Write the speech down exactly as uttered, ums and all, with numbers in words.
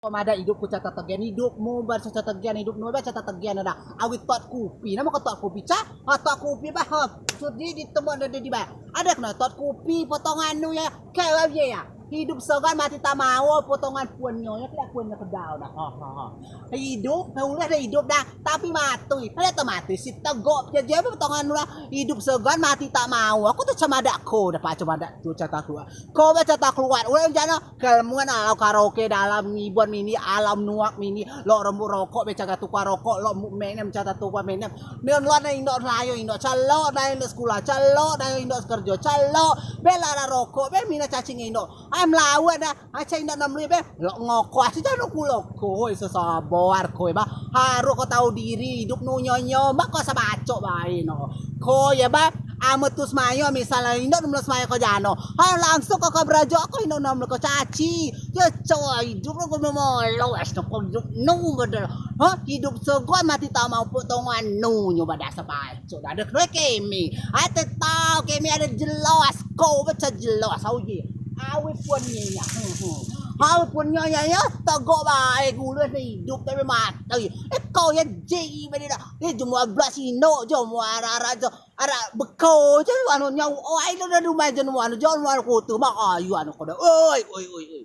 Ko madeak idup ku coa tetegian, idup mu ba coa tetegian, idup nu ba coa tetegian ade. Awei tot kupi, namen ko tot kupi, ca? Ha, tot kupi ba, ha. Sudi di temon ade di ba. Ade kena tot kupi potongan nu ya, kau ye ya. Idup segan mati tak mau potongan puan nyo ya, kelak puan nyo kedau dah. Ha, ha, ha. Idup, ulah dah idup dah, tapi mati. Ade tak mati, si tegok je je potongan nu lah. Idup segan mati tak mau. Aku tu coa madeak ko dah, pak coa madeak tu coa tak keluar. Ko ba coa tak keluar, ulah jano. Kelmuan alau karaoke dalam ngibon mini, alau nuak mini, lok rembuk rokok, be coa tukar rokok, lok muk menem, coa tukar menem. Neon luar na indok layo, indok calok, na indok sekula, calok, na indok kerjo, calok. Be lara rokok, be mina cacing indok. Ai melawan dah, acai indok nem lui be, lok ngoko, acai jano kulo. Koi sesabar, koi ba. Harus ko tau diri, idup nu nyonyo, mak ko sebacok bae no. Ko ye ba, amen tu semayo, misalne indok nem semayo ko jano. Ha, langsung ko ke berajo, ko indok nem ko caci. Ye, coa idup ko molo, es ko idup nu bedel. Ha, idup segan mati tak mau potongan nu nyo ba dah sebacok. Ade kedoi kemi. Ate tau kemi ade jelas. Ko ba coa jelas, au ye. Awei puan nyo ya. Hmm, hmm. Awei puan nyo ya, ya. Tegok bae gulus ni idup tapi mati. Eh, ko ya ji ba dio dah. Eh, jemua belas indok, jemua ara-ara, je-, ara beko je anu nyau. Oh, ai dah rumah je anu, anu je anu, anu kutu mak ayu anu ko dah. Oi, oi, oi, oi.